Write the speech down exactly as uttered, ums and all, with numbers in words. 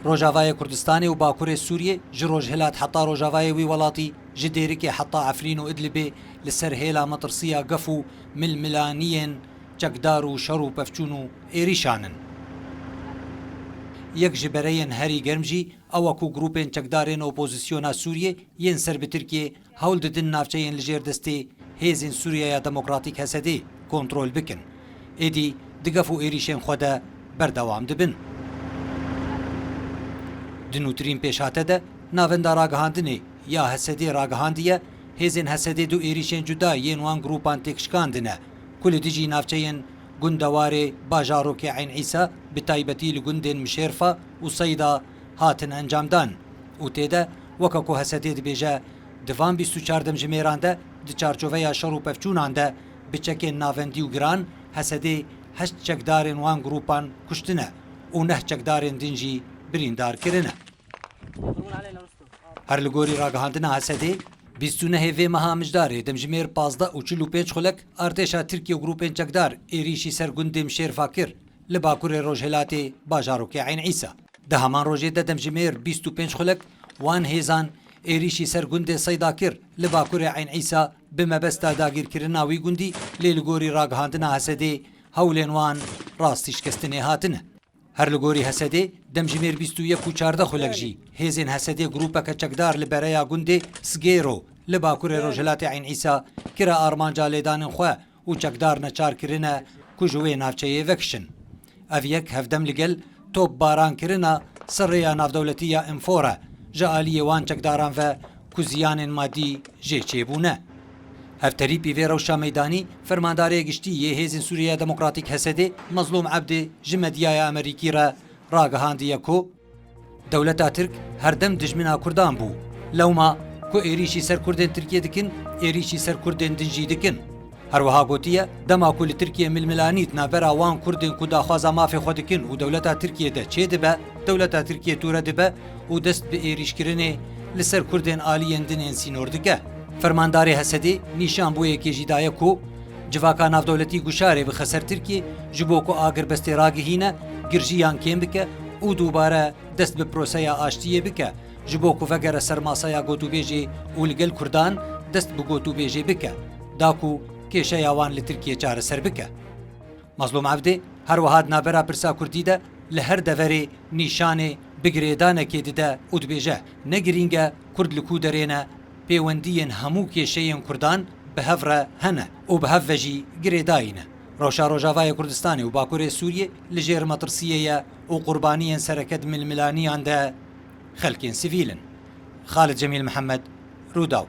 Rojavayê Kurdistanê û Bakurê Sûriyê, ji rojhilat heta rojavayê wî welatî, ji Dêrikê heta Efrîn û Idlibê li ser hêla metirsiya gef û milmilaniyên çekdar û şer û pevçûn û êrîşan in. Yek ji bereyên herî germ jî ew e ku grûpên çekdarên opozisyona Sûriyê yên ser bi Tirkiyê hewl didin navçeyên li jêr destê Hêzên Sûriyeya Demokratîk, H S D, kontrol bikin. Êdî di gef û êrîşên xwe de berdewam dibin. Di nûtirîn pêşhate de, Navenda Ragihandinê ya H S D ragihandiye, hêzên H S D du êrîşên cuda yên wan grûpan têk şikandine, ku li dijî navçeyên gundewarê bajarokê Eyn Îsa, bi taybetî li gundên Mişêrfa û Seyda hatin encamdan û tê de, weke ku H S D dibêje, di van bîst û çar demjimêran de di çarçoveya şer û pevçûnan de bi çekên navendî û giran H S D heşt çekdarên wan grûpan kuştine û neh çekdarên din jî birîndar kirine. Her li gorî ragihandina H S D, bîst û nehê vê meha Mijdarê, demjimêr pazdeh û çil û pênc xulek, artêşa Tirkiye û grûpên çekdar êrîşî ser gundê Mişêrfa kir, li bakurê rojhilatê bajarokê Eyn Îsa. Di heman rojê de demjimêr bîst û pênc xulek wan hêzan êrîşî ser gundê Seyda kir, li bakurê Eyn Îsa, bi mebesta dagîrkirina wî gundî, lê li gorî ragihandina H S D hewlên wan rastî şikestinê hatine. Her li gorî H S D, demjimêr bîst û yek û çardeh xulek jî hêzên H S D grûpeke çekdar li bereya gundê Sgêro li bakurê rojhilatê Eyn Îsa kire armanca lêdanên xwe û çekdar neçar kirine ku ji wê navçeyê vekişin. Ev yek hevdem li gel top baran kirina ser rêya navdewletî ya Enfora ji aliyê wan çekdaran ve ku ziyanên madî jê çêbûne. Hevterîpî vê rewşa meydanî, Fermandarê Giştî yê Hêzên Sûriyeya Demokratîk, H S D, Mezlûm Ebdê ji medyaya Amerîkî re ragihandiye ku dewleta Tirk her dem dijmina Kurdan bû. Lewma ku êrîşî ser Kurdên Tirkiyê dikin, êrîşî ser Kurdên din jî dikin. Her wiha gotiye, dema ku li Tirkiyê milmilanî di navbera wan Kurdên ku daxwaza mafê xwe dikin û dewleta Tirkiyê de çêdibe, dewleta Tirkiyê tûre dibe û dest bi êrîşkirinê li ser Kurdên aliyên din ên sînor dike. Fermandarê H S D nîşanbûyekê jî daye ku civaka navdewletî guşarê bixe ser Tirkiyê ji bo ku agirbestê ragihîne, girjiyan kêm bike û dubare dest bi proseya aştiyê bike, ji bo ku vegere ser masaya gotûbêjê û li gel Kurdan dest bi gotûbêjê bike, da ku kêşeya wan li Tirkiyê çareser bike. Mazlûm Evdê her wiha di navbera pirsa Kurdî de li her deverê nîşanê bi girêdanekê dide û dibêje, ne girîng e Kurd li ku derê ne, pêwendiyên hemû kêşeyên Kurdan bi hev re hene û bi hev ve jî girêdayî ne. Rewşa Rojavayê Kurdistanê û Bakurê Sûriyê li jêr metirsiyê ye û qurbaniyên sereke di milmilaniyan de xelkên sivîl in. Xalid Cemîl Mihemed, Rûdaw.